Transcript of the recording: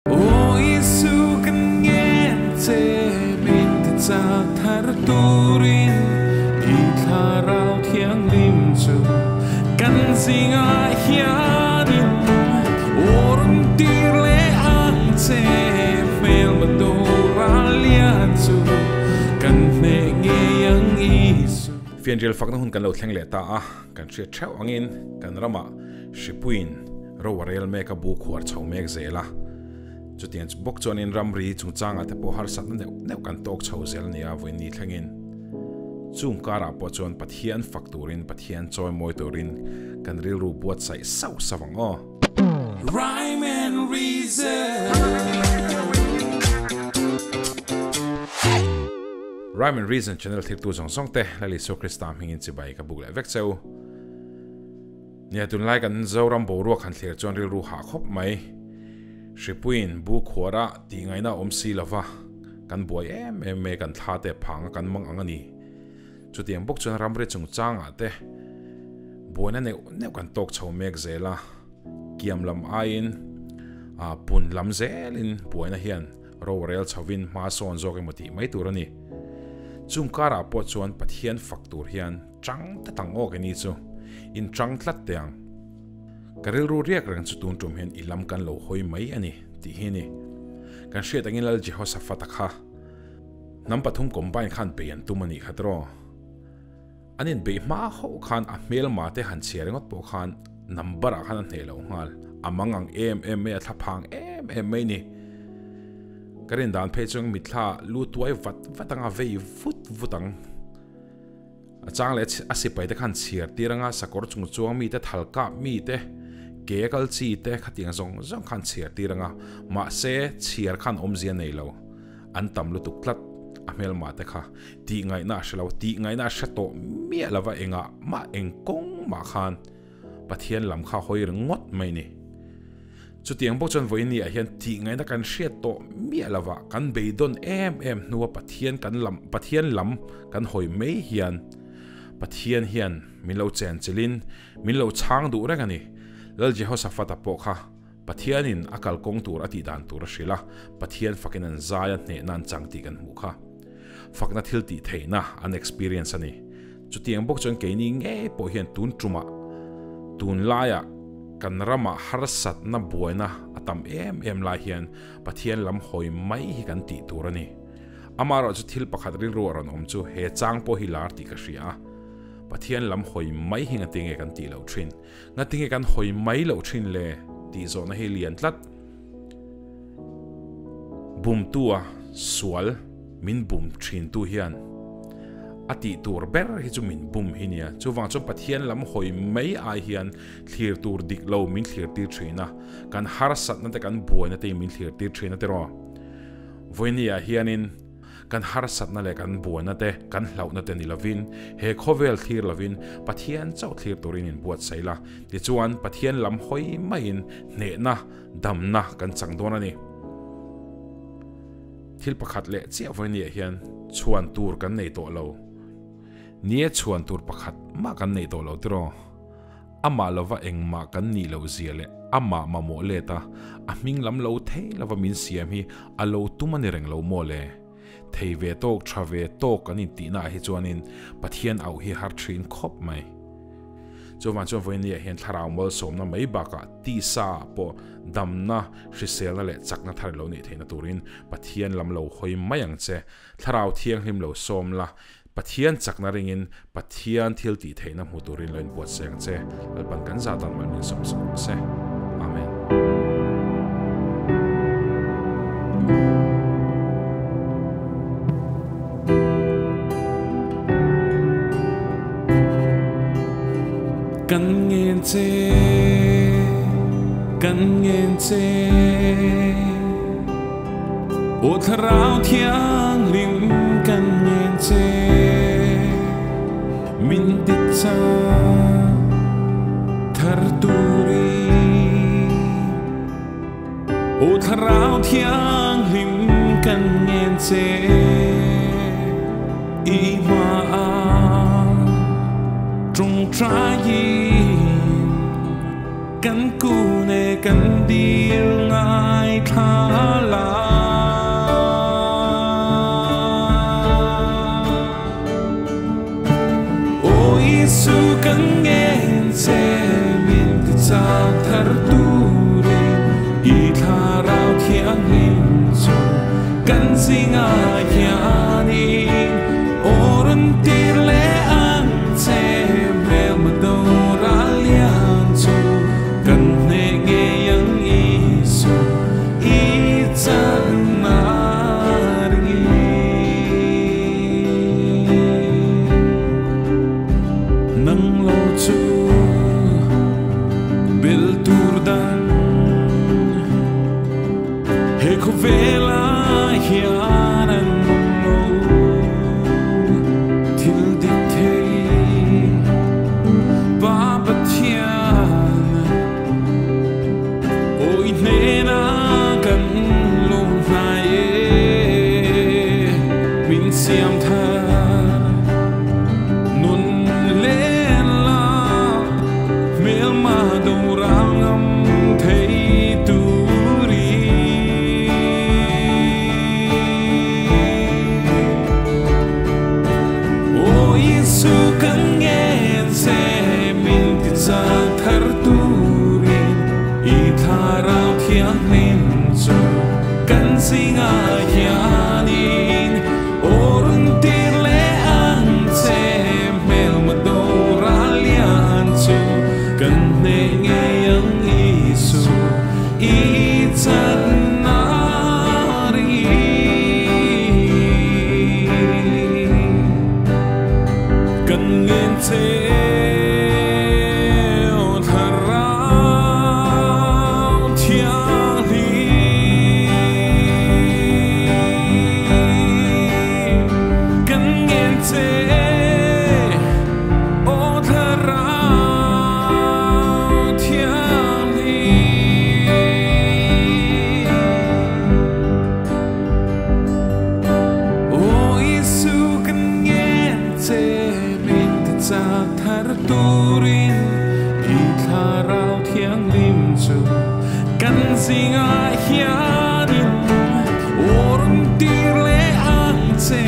Aw Isu kan ngen che min ti chak thar turin i thlarau thianghlim chu kan zingah hianin aw rawn tir leh ang che hmelma tura lian chu kan hneh ngei ang Isu. Fianrial fakna hun kan lo thleng leh ta a, kan hriat theuh angin kan ramah hripuiin Ro a rel mek a bu khuar chho mek zel a, chutiang bawk chuanin ramri chungchangah te pawh harsatna neuh neuh kan tawk chho zel a nia vawiin thlengin. Chung karah pawh chuan Pathian fak turin Pathian chawi mawi turin kan rilru buatsaih sauh sauh ang aw. Rhyme and Reason. Rhyme and Reason channel thiltu zawng zawng te Lal Isua Krista hmingin chibai ka buk leh vek cheu. Nia, tunlai kan Zoram boruak han thlir chuan rilru hah khawp mai. Hripuiin bu khuara tih ngaihna a awm si lova, kan buai em em mai, kan thla te phang a kan mang ang a ni. Chutiang bawk chuan ramri chungchangah te buaina neuh neuh kan tawk chho mek zel a, kiam lam aiin pun lam zelin buaina hian ro a rel chhovin hma sawn zawk emaw tih mai tur a ni. Chung karah pawh chuan Pathian fak tur hian Chang ta tang awk ini chu. In chang tlat teh ang. Ka rilru riak reng chu tun tum hian i lam kan lo hawi mai a ni tih hi a ni. Kan hriat angin Lal Jehoshaphat-a kha hnam pathum combine khan bei an tum a nih kha tiraw. An inbeih hma hauh khan a hmelma te han chhiar ringawt pawh khan number ah khan a hneh lo nghal. A mang ang em em mai, a thlaphang em em mai ni. Ka rin dan phei chuan mitthla lu tuai vat vat anga vei vut vut ang. A chang leh a sipai te khan chhiar tir anga sakawr chung chuang mi te, thal kap mi te, ke kal chi te khatiang zawng zawng khan chhiar tir anga mahse chhiar khan awmzia nei lo an tam lutuk tlat a hmelmah te kha tih ngaihna a hre lo tih ngaihna a hre tawh miah lova engah mah eng kawng mah khan Pathian lam kha hawi ringawt mai ni. Chutiang bawk chuan vawiin ah hian tih ngaihna kan hriat tawh miah lova kan beidawn em em hnua Pathian kan lam Pathian lam kan hawi mai hian Pathian hian min lo chenchilhin min lo chhang duh reng a ni. Lal Jehoshaphat-a pawh kha Pathianin a kalkawng tur a tih dan tur a hrilh a, Pathian fakin an zai a hnehna an chang tih kan hmuh kha. Fakna thil tih theihna an experience a ni. Chutiang bawk chuan keini ngei pawh hian tun tumah, tunlaiah kan ramah harsatna buaina a tam em em lai hian Pathian lam hawi mai hi kan tih tur a ni. Amaherawhchu thil pakhat rilru a rawn awm chu he chang pawh hi lar tih ka hria a, Pathian lam hawi mai hi ngatinge kan tih loh thin? Ngatinge kan hawi mai loh thin le? tih zawhna hi lian tlat. Bumtua sual min bum thintu hian a tih tur ber hi chu min bum hi nia. Chuvang chuan Pathian lam hawi mai ai hian thlir tur dik lo min thlir tir thin a, kan harsatna te kan buaina te min thlir tir thin a tiraw. Vawinia hianin kan harsatna leh kan buaina te kan hlauhna te ni lovin he khawvel thlir lovin Pathian chauh thlir turin inbuatsaih la. Tichuan Pathian lam hawi maiin hnehna Damna kan chang dawn a ni. Thil pakhat leh chiah vawinia hian chhuan tur kan nei tawh lo. Nia chhuan tur pakhat mah kan nei tawh lo tiraw? Amah lova engmah kan nih loh zia leh amah mamawh let a, a hming lam lo thei lova min siam hi a lo tum a ni reng lo maw le? Thei ve tawk, tha ve tawk kan intihnaah hi chuanin Pathian auh hi har thin khawp mai. Chuvang chuan vawinia hian thlarau malsawmna mai bakah tisa pawh damna, hriselna leh chakna thar lo neih theihna turin Pathian lam lo hawi mai ang che. Thlarau thianghlim lo sawm la, Pathian chakna ringin Pathian thil tih theihna hmu turin lo inbuatsaih ang che. Lalpan kan zah tan mal min sawm sak rawh se. Amen. Kan ngen che, kan ngen che, Aw Thlarau Thianghlim kan ngen che, Min ti chak thar turin. Aw Thlarau Thianghlim kan ngen che, I hmaah tawngtaiin kan kun ne kan dil ngai tha la O Isu kan ngen che min ti chak thar turin i thlarau thiang lim chu kan zinga hianin orun tir le ang che mel ma do ra lian chu kan ne nge yang Isu i chan na ringi nang lo chu bil tur dan he ko vela hianan lo thil dik thei ba pathian oi hne na kan lung hnai e min siam thar nun len la mel ma do ral ngam thei turi O Isu kan ngen che min ti chak thar turin i thlarau thiang lim chu kan zinga hianin orun tir le ang che mel ma do ra lian chu kan hne nge yang Isu i chan na ri kan ngen che o thlarau thiang lim kan ngen che o thlarau thiang lim O Isu kan ngen che min ti chak thar turin i thlarau thiang lim chu kan zinga hianin orun tir le ang che